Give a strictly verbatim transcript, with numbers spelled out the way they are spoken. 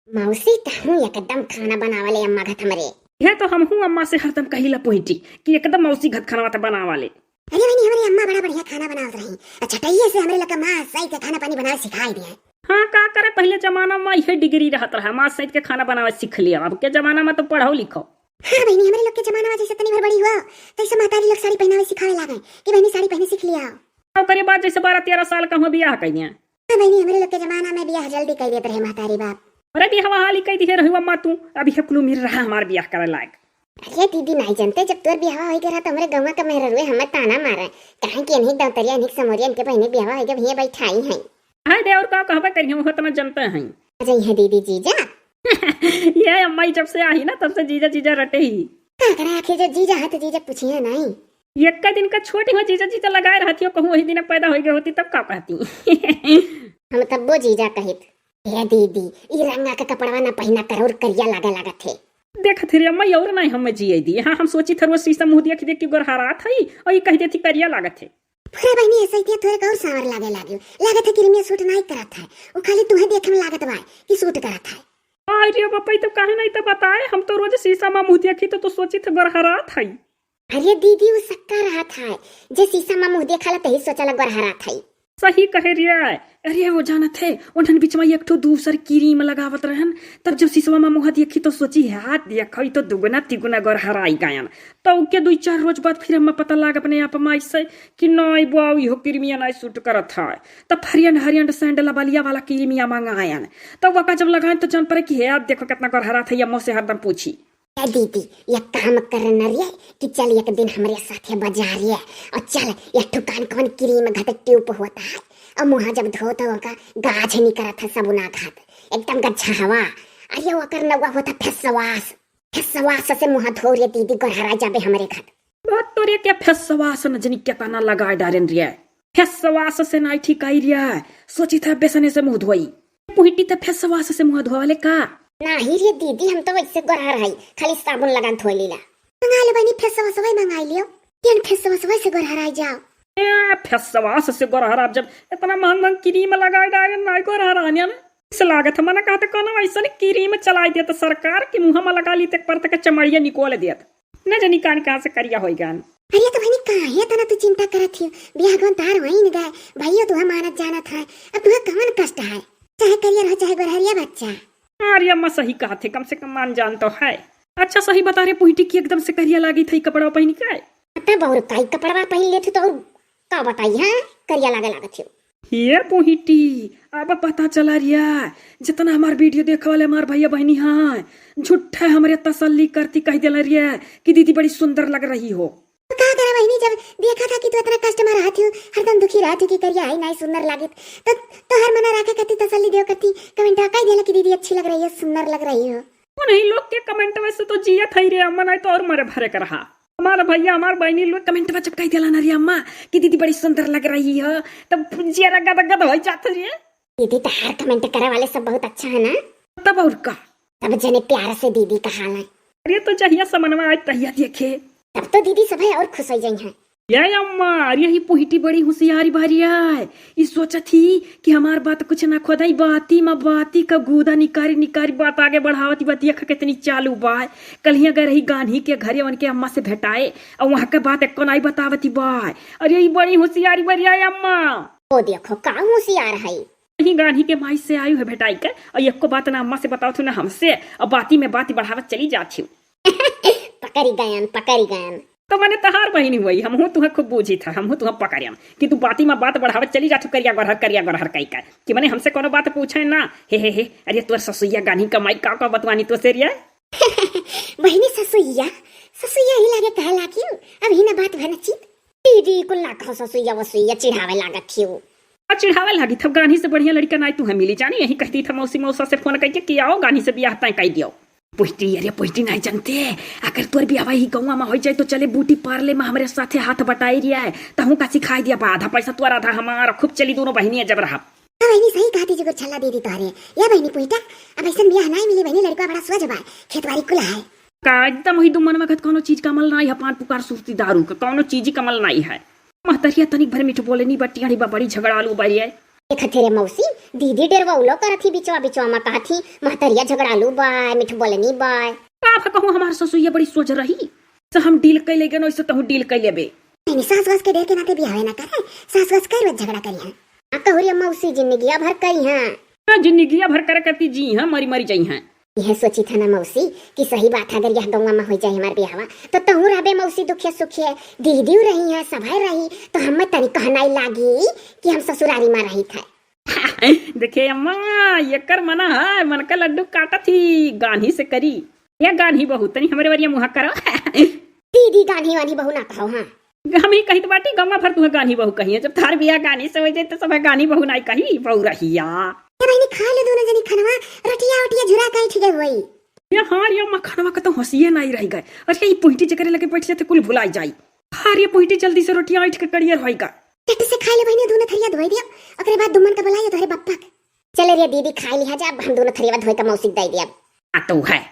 मौसी, तहूँ एकदम खाना बनावा ले अम्मा घत हमरे। यह तो हमहूँ अम्मा से हरदम कहिला पोहिटी कि एकदम मौसी घत खाना त बनावा ले। अरे बहिनी, हमरे अम्मा बड़ा बढ़िया खाना बनावत रही। अच्छा, चटैये से हमरे लोग का माँ सही के खाना पानी बनावे सिखाई दिया। हाँ, का करे, पहिले जमाना मा इहे डिग्री रहत रहा, माँ सहित के खाना बनावे सीख लिया। अब के जमाना मा तो पढ़ो लिखो। हाँ बहिनी, हमरे लोग के जमाना मा जैसे तनी भर बड़ी हुआ, तैसे महतारी लोग साड़ी पहनावे सिखावे लागे कि बहिनी साड़ी पहने सीख लिया। ओकरे बाद जैसे बारह तेरह साल का हुआ बियाह कइ दिया। हाँ बहिनी, हमरे लोग के जमाना मा बियाह जल्दी कइ देत रहे महतारी बाप। अरे बियाह हाली कइ दिहे रहुआ अम्मा तू, अभी है कुल उमिर रहा हमार बियाह करे लायक। अरे दीदी, नाई जनते, जब तोर बियाह होइ गया रहा तो हमरे गौवा का मेहररुए हमें ताना मारे, कहे कि इन्हीं दौतरिया, इन्हीं समोरिया, इनके बहिनी बियाह होइ गया, भैया बैठाई हैं। हाय दे, और का कहबे करिहैं, वो इतना जनते हैं। आ जाई है दीदी जीजा। ये अम्माई जब से आई ना, तब से जीजा जीजा रटे ही। का करे, आखिर जो जीजा है तो जीजा पूछिए नहीं। एक दिन का छोटी हो जीजा जीजा लगाए रहती हो, कहूँ वही दिन पैदा होइ गई होती तब का कहती। हम तब वो जीजा कहित। हे दीदी, ई रंगा के कपड़वा ना पहिना कर, और करिया लागे लागत है। देखत ही रे अम्मा, और नहीं हमें जिए दी। हाँ, हम सोची थरुआ शीशा मुँह देख देख के गोरहरात है, और ये कह देती करिया लागत है। पूरा बहिनी ऐसा ही थोड़े और सांवर लागे लागे। लागत है क्रीमिया सूट नहीं करत है, वो खाली तुम्हें देखे में लागत बा कि सूट करत है। अरे बापा, ई तो काहे नहीं तो बताए, हम तो रोज शीशा में मुँह देखी तो, तो सोची थे गोरहरात है। अरे दीदी, वो सक्का रहत है, जे शीशा में मुँह देखाला तही सोचाला गोरहरात है। सही कहे रिया। अरे वो जानत है, उन्हन बीच में एक ठो दूसर क्रीम लगावत रहन, तब जब शीशवा में मुँह देखी तो सोची, हाथ देखो, ई तो दुगुना तिगुना गोरहराई गायन। तो उके दुई चार रोज बाद फिर हमें पता लाग अपने आप में ऐसे कि नहीं बाऊ, इहो क्रीमिया नहीं सूट करत है। तब हरियन हरियन सैंडल बलिया वाला क्रीमिया मंगायन। तब वका जब लगायन तो जान पड़े कि हे, आप देखो कितना गोरहरात है, ये अम्मा से हरदम पूछी। ए दीदी, ये काम कर न रे कि चल एक दिन हमरे साथे बाजारे और चल एक ठो कान कौन क्रीम घत ट्यूब होता है और मुँह जब धो तो ओका गाज निकरत है सबुना घत, एकदम गच्छा हवा। अरे ओकर नौवा होता फेसवास, फेसवास से मुँह धो रे दीदी, गोरहरा जाबे हमरे घत। बहुत तोरे के फेसवास न जनी केतना लगाए डारेन रे। फेसवास से नाई ठीक आई रे। सोची था बेसने से मुँह धोई। पुहिटी त फेसवास से मुँह धोवाले का? नाही रे दीदी, हम तो वैसे गोरहर हई, खाली साबुन लगान धोई लीला। मंगा लो बनी फेसवास वही मंगाई लियो। केन फेसवास वही से गोरहर आई जाओ। ए, फेसवास से गोरहर आप जब इतना महंग महंग क्रीम लगाए डारेन नाई गोरहर आने में। से लागत है मना कहते कोनो ऐसा क्रीम चलाई देत सरकार कि मुँह में लगा ली तक पर तक चमड़िया निकोल देत। न जानी कान कहाँ से करिया होई गन। अरे तो बहिनी, काहे तना तू चिंता करत हियो? बियाह गवन तार होइन गए, भइयो तुहा मानत जानत है, अब तुहा कवन कष्ट है? चाहे करिया रहो, चाहे गोरहरिया बच्चा। अरे अम्मा सही कहत है, कम से कम मान जान तो है। अच्छा सही बता रे पुहिटी की एकदम से करिया लागी थई कपड़ा पहिन के। तब और काई कपड़वा पहिन लेत हो तो और का बताई, हाँ? करिया लागे लागत हो। ये पुहिटी, अब पता चला रिया, जितना हमार वीडियो देखे वाले हमार भैया बहिनी हैं, झूठे हमरे तसल्ली करती कह देला रिया कि दीदी बड़ी सुंदर लग रही हो। तो का करा बहिनी, जब देखा था कि तू इतना कष्ट में रहती हो, हरदम दुखी रहती हो कि करिया आई नाई सुंदर लागित, तो तोहर मना राखे करती तसल्ली देव करती, कमेंट कह देला कि दीदी अच्छी लग रही हो, सुंदर लग रही हो। उन्हीं लोग के कमेंट में से तो जियत है रे अम्मा, नहीं तो और मरे भरे के रहा। हमार भैया, हमार बहिनी लोग कमेंट में जब कह देला ना रे अम्मा कि दीदी बड़ी सुंदर लग रही हो, तब जियरा गद गद हो जात रे। दीदी, तहार कमेंट करे वाले सब बहुत अच्छा है ना? तब और का? सब जने प्यार से दीदी कहाला। अरे तो जहिया समनवा आज तहिया देखे। तब तो दीदी सब है और खुश हो जाई हैं। ये अम्मा, अरे यही पुहिटी बड़ी होशियारी बारी है। ई सोचत ही कि हमार बात कुछ ना खोदाई, बाती मा बाती का गूदा निकारी निकारी बात आगे बढ़ावत ही, बतिया ख कितनी चालू बा। कल हियाँ गए रही गान्ही के घरे, उनके अम्मा से भेटाए, और वहाँ के बात एको नाई बतावत ही बा। अरे ई बड़ी होशियारी बारी है अम्मा। ओ देखो, का होशियार है। वही गान्ही के माई से आयु है भेटाई के, और एको बात ना अम्मा से बतावत हो ना हमसे, और बाती में बाती बढ़ावत चली जात हो। पकड़ी गयन, पकड़ी गयन। तो मने तहार बहिनी हुई, हमहू तुहे खूब बूझी था, हमहू तुहे पकड़ियन कि तू बाती में बात बढ़ावत चली जात हो, करिया गोरहर, करिया गोरहर कई का, कि मने हमसे कोनो बात पूछे ना। हे, हे, हे, अरे तोर ससुइया गान्ही का माई का, का बतवानी तो से रिया? बहिनी ससुइया, ससुइया ही लागे कहे लागियो, अब ही ना बात भनचित। दीदी कुल ना कहो ससुइया वसुइया, चिढ़ावे लागत हियो। आ चिढ़ावे लागी थब, गान्ही से बढ़िया लड़का नाई तुहे मिली जानी, यही कहती था मौसी मौसा से फोन करके कि आओ गान्ही से बियाह तय कर दियो। पुष्टि, अरे पुष्टि नाई जानते, अगर तोर बियाह ही गौवा में हो जाए तो चले ब्यूटी पार्लर में हमरे साथे हाथ बटाई रिया है, तहूँ का सिखाई दिया बा, आधा पैसा तोर आधा हमार, खूब चली दोनों बहिनी जब रहा। हाँ बहिनी, सही कहती जी गुरछल्ला दीदी तोहरे। या बहिनी पुहिटा, अब ऐसन बियाह नाई मिली बहिनी, लड़का बड़ा सोझ बा, खेतबारी कुल है। का एकदम वही दुमन वक्त कोनो चीज का अमल नाई है, पान पुकार सुरती दारू का कोनो चीज का अमल नाई है। महतरिया तनिक भर मीठ बोले नी बा, टियाड़ी बा, बड़ी झगड़ालू बा ये। देखत हे रे मौसी, दीदी डेरवौलो करत ही बिचवा बिचवा मा, कहत ही महतरिया झगड़ालू बाय, मिठ बोलनी बाय। का भा कहूँ, हमार ससुइया बड़ी सोझ रही, से हम डील कइ ले गन, वैसे तहूँ डील कइ लेबे। नहीं, सास वास के डेर के नाते बियाहे ना करे, सास वास कई रोज झगड़ा करिहैं। आ कहू रे मौसी, जिंदगिया भर करिहैं। हाँ, जिंदगिया भर करे करती जीहैं, मरी मरी जइहैं। यह सोचित है ना मौसी कि सही बात है, अगर यह गौवा मा होइ जाए हमार बियाहवा, तो तहूँ रहबे मौसी दुखिया सुखिया, दीदी रहिहैं, सभे रही, तो हमें तनी कहनाई लागी कि हम ससुरारी मा रहित है। देखे अम्मा, एकर मना है, मन का लड्डू काटत ही, गान्ही से करी। या गान्ही बहू, तनी हमरे वरिया मुहा करो। दीदी गान्ही वान्ही बहू ना कहो, हाँ। हम ही कहित बाटी, गौवा भर तुहे गान्ही बहू कहिहैं। जब तोहार बियाह गान्ही से होइ जाए, तो सभे गान्ही बहू नाई कही, बहू रहिया। ए बहिनी, खा ले दोनों जनी खनवा, रोटिया ओटिया झुरा के उठ गए होई। या हाँ रे अम्मा, खनवा का तो हंसिए नाई रहि गए। अरे, ई पुइटी जेकरे लगे बैठ जाते, कुल भुलाई जाई। हाँ रे पुइटी, जल्दी से रोटिया ऐंठ के कड़ियर होई गा। चट से खाई ले बहिनी, दोनों थरिया धोई दिया, ओकरे बाद दुमन का बुलाइयो तोहरे बप्पा के। चले रे दीदी, खाई लिहा जा, अब हम दोनों थरिया धोई के मौसी के दे दिया। आ तो है।